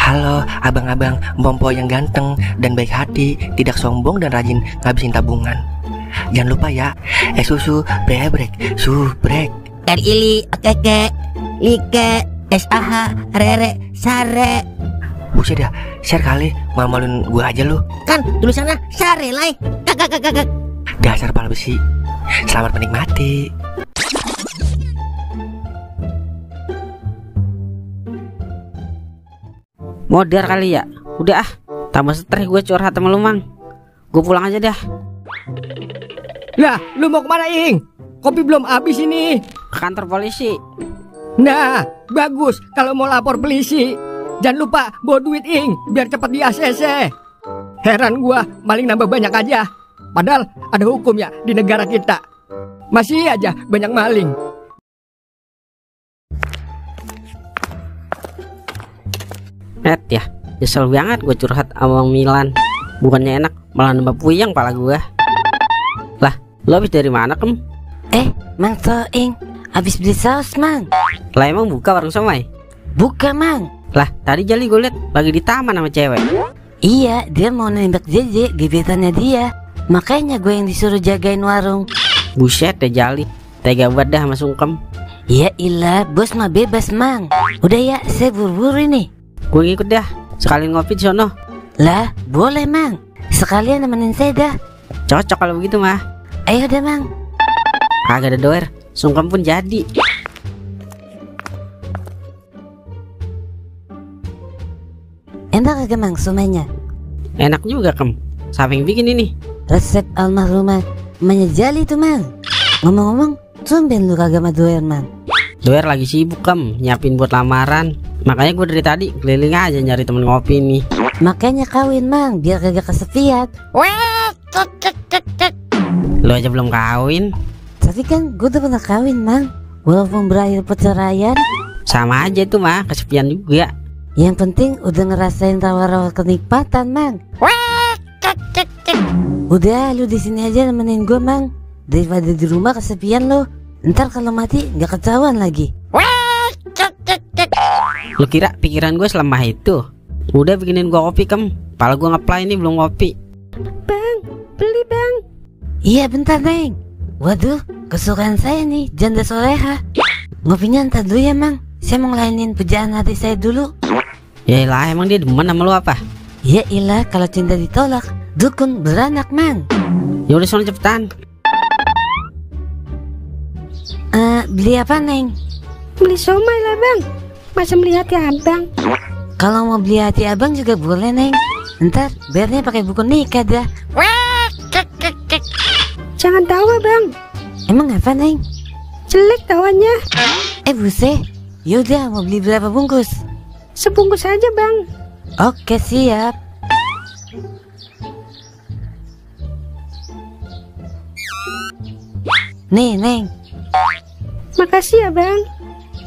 Halo abang-abang Bompo yang ganteng dan baik hati, tidak sombong dan rajin ngabisin tabungan. Jangan lupa ya, susu brebrek, subrek. Ili, okeke, like, SAH, rere, sare. Buset dah, share kali, malu-maluin gua aja lu. Kan tulisannya sare lai. Kakak. Dasar pala besi. Selamat menikmati. Modar kali ya. Udah tambah stres gue curhat sama lu, Mang. Gue pulang aja dah. Lah, lu mau kemana, Ing? Kopi belum habis ini. Ke kantor polisi. Nah, bagus kalau mau lapor polisi. Jangan lupa bawa duit, Ing, biar cepat di ACC. Heran gua, maling nambah banyak aja. Padahal ada hukum ya di negara kita. Masih aja banyak maling. Ya, nyesel banget gue curhat sama Bang Milan. Bukannya enak, malah nambah puyeng pala gue. Lah, lo habis dari mana, Kem? Mang Soing, habis beli saus, Mang. Lah emang buka warung somai? Buka, Mang. Lah, tadi Jali gue liat lagi di taman sama cewek. Iya, dia mau nembak JJ, gebetannya dia. Makanya gue yang disuruh jagain warung. Buset deh Jali, tega banget dah sama sungkem. Ya ilah, bos mah bebas, Mang. Udah ya, saya buru-buru ini. Gue ngikut dah, sekalian ngopi di sono. Lah, boleh, Mang. Sekalian nemenin saya dah. Cocok kalau begitu mah. Ayo dah, Mang. Kagak ada doer, sungkem pun jadi. Enak kagak, Mang, somainya? Enak juga, Kem. Siapa yang bikin ini? Resep almarhumah emaknya Jali tuh, Mang. Ngomong-ngomong, tumben lu kagak sama doer, Mang. Doer lagi sibuk, Kem, nyiapin buat lamaran. Makanya gue dari tadi keliling aja nyari temen ngopi nih. Makanya kawin, Mang, biar kagak kesepian. Lo aja belum kawin. Tapi kan gue udah pernah kawin, Mang. Walaupun berakhir perceraian. Sama aja itu mah, kesepian juga. Yang penting udah ngerasain rawa-rawa kenikmatan, Mang. Udah, lu di sini aja nemenin gue, Mang. Daripada di rumah kesepian lo. Ntar kalau mati nggak ketahuan lagi. Lu kira pikiran gue selemah itu? Udah bikinin gue kopi, Kem. Pala gue ngeplay ini belum ngopi. Bang, beli, Bang. Iya, bentar, Neng. Waduh, kesukaan saya nih, janda soleha. Ngopinya ntar dulu ya, Mang. Saya mau ngelainin pujaan hati saya dulu. Yaelah, emang dia demen sama lu apa? Ya ilah, kalau cinta ditolak, dukun beranak, Mang. Ya udah sono cepetan. Beli apa, Neng? Beli somai lah, Bang. Masa beli hati abang? Kalau mau beli hati abang juga boleh, Neng. Ntar bayarnya pakai buku nikah dah. Jangan tawa, Bang. Emang apa, Neng? Jelek tawanya. Buset. Yaudah, mau beli berapa bungkus? Sebungkus aja, Bang. Oke, siap. Nih, Neng. Makasih ya, Bang.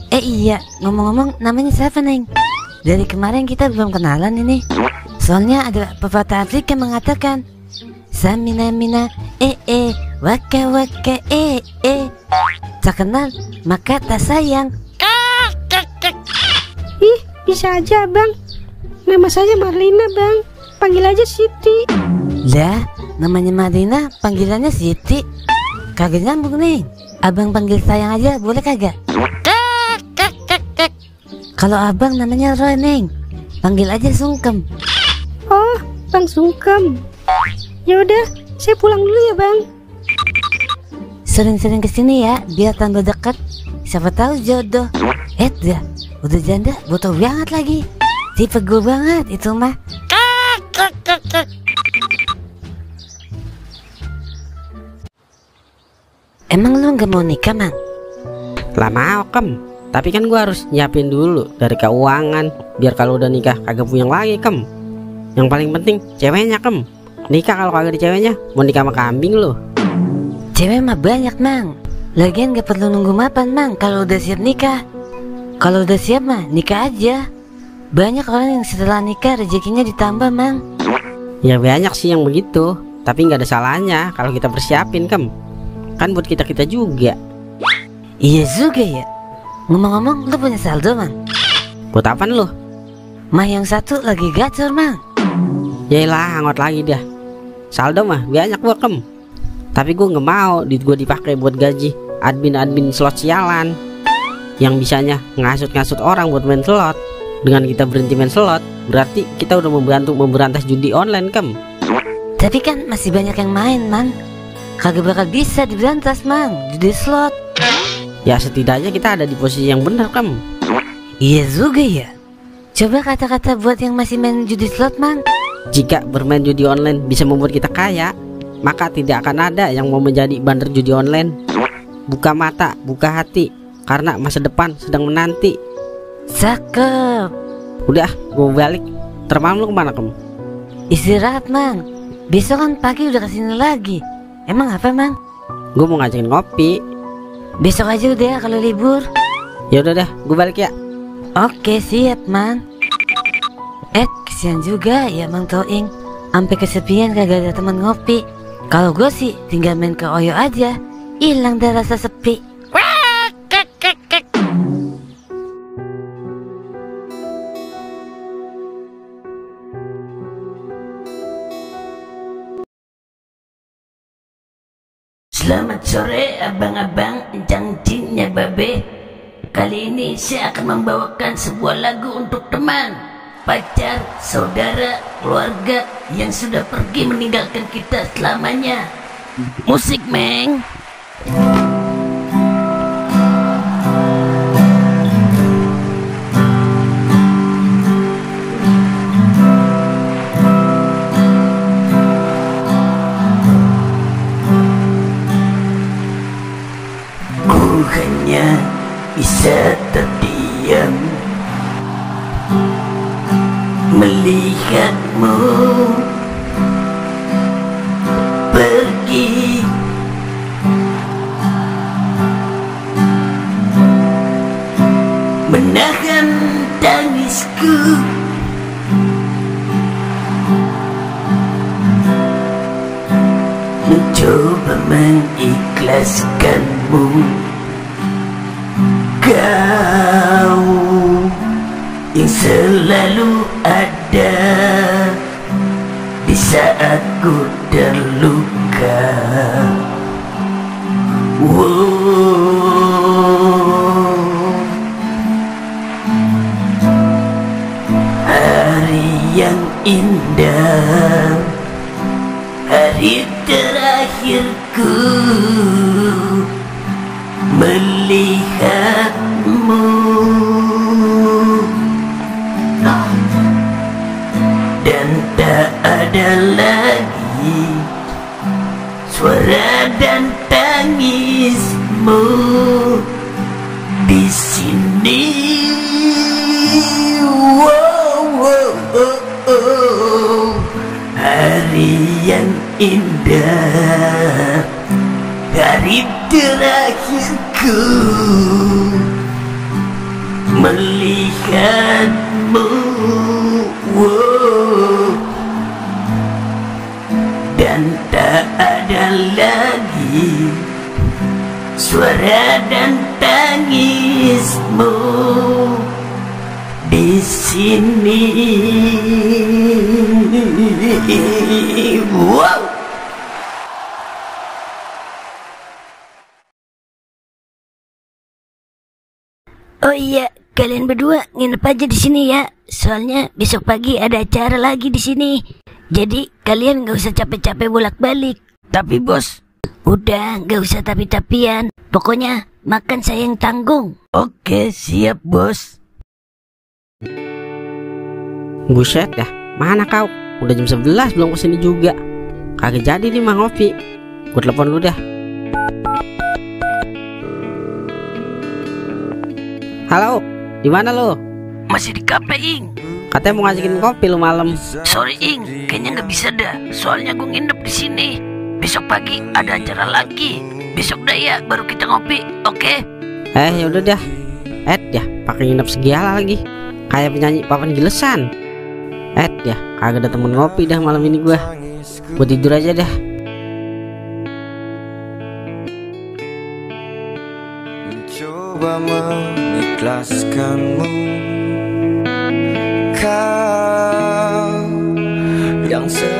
Iya, ngomong-ngomong namanya siapa, Neng? Dari kemarin kita belum kenalan ini. Soalnya ada pepatah Afrika mengatakan Samina mina waka waka tak kenal maka tak sayang. Ih, bisa aja, Bang. Nama saya Marlina, Bang. Panggil aja Siti. Lah, namanya Marlina, panggilannya Siti. Kagak nyambung, Neng. Abang panggil sayang aja boleh kagak? Kalau abang namanya Roy, Neng, panggil aja Sungkem. Oh, Bang Sungkem. Ya udah, saya pulang dulu ya, Bang. Sering-sering kesini ya, biar tambah dekat. Siapa tahu jodoh. Dia udah janda, butuh banget lagi. Tipe gue banget itu mah. Emang lu gak mau nikah, Mang? Lah mau, Kem. Tapi kan gue harus nyiapin dulu dari keuangan, biar kalau udah nikah kagak puyeng lagi, Kem. Yang paling penting ceweknya, Kem. Nikah kalau kagak ada ceweknya, mau nikah sama kambing lu. Cewek mah banyak, Mang. Lagian gak perlu nunggu mapan, Mang, kalau udah siap nikah. Kalau udah siap mah nikah aja. Banyak orang yang setelah nikah rezekinya ditambah, Mang. Ya banyak sih yang begitu, tapi nggak ada salahnya kalau kita persiapin, Kem. Kan buat kita-kita juga. Iya juga ya. Ngomong-ngomong, lu punya saldo, Mang? Buat apaan lu? Mah yang satu lagi gacor, Mang. Yaelah, hangot lagi dah. Saldo mah banyak gua, Kem. Tapi gua nggak mau duit gua dipakai buat gaji admin slot sialan yang bisanya ngasut-ngasut orang buat main slot. Dengan kita berhenti main slot, berarti kita udah membantu memberantas judi online, Kem. Tapi kan masih banyak yang main, Mang. Kagak bakal bisa diberantas, Mang, judi slot. Ya setidaknya kita ada di posisi yang benar, Kem. Iya juga ya. Coba kata-kata buat yang masih main judi slot, Mang. Jika bermain judi online bisa membuat kita kaya, maka tidak akan ada yang mau menjadi bandar judi online. Buka mata, buka hati, karena masa depan sedang menanti. Cakep. Udah, gue balik. Termalam lu kemana, Kem? Istirahat, Mang. Besok kan pagi udah kesini lagi. Emang apa, Mang? Gue mau ngajakin ngopi. Besok aja udah kalau libur. Ya udah dah, gue balik ya. Oke, siap, Mang. Kesian juga ya Mang Toing. Sampai kesepian kagak ada teman ngopi. Kalau gue sih tinggal main ke Oyo aja. Hilang dah rasa sepi. Selamat sore abang-abang, encang-encingnya babe. Kali ini saya akan membawakan sebuah lagu untuk teman, pacar, saudara, keluarga yang sudah pergi meninggalkan kita selamanya. Musik, Meng. Ku hanya bisa terdiam melihatmu pergi, menahan tangisku, mencoba mengikhlaskanmu. Kau yang selalu ada di saat ku terluka. Hari yang indah, hari terakhirku melihatmu, dan tak ada lagi suara dan tangismu di sini. Hari yang indah, hari terakhirku melihatmu, dan tak ada lagi suara dan tangismu di sini. Wow. Oh iya, kalian berdua nginep aja di sini ya. Soalnya besok pagi ada acara lagi di sini. Jadi kalian gak usah capek-capek bolak-balik. Tapi bos, udah gak usah tapi-tapian. Pokoknya makan saya yang tanggung. Oke, siap bos. Buset dah, mana kau? Udah jam 11 belum kesini juga. Kagak jadi nih Mang ngopi. Gue telepon lu dah. Halo, di mana lu? Masih di kafe, Ing. Katanya mau ngajakin kopi lu malam. Sorry, Ing, kayaknya nggak bisa dah. Soalnya gue nginep di sini. Besok pagi ada acara lagi. Besok dah ya, baru kita ngopi, oke? Ya udah dah. Ya, pakai nginep segala lagi. Kayak penyanyi papan gilesan. Ya, kagak ada temen ngopi dah malam ini gua. Gua tidur aja dah. Mencoba mengikhlaskanmu. selalu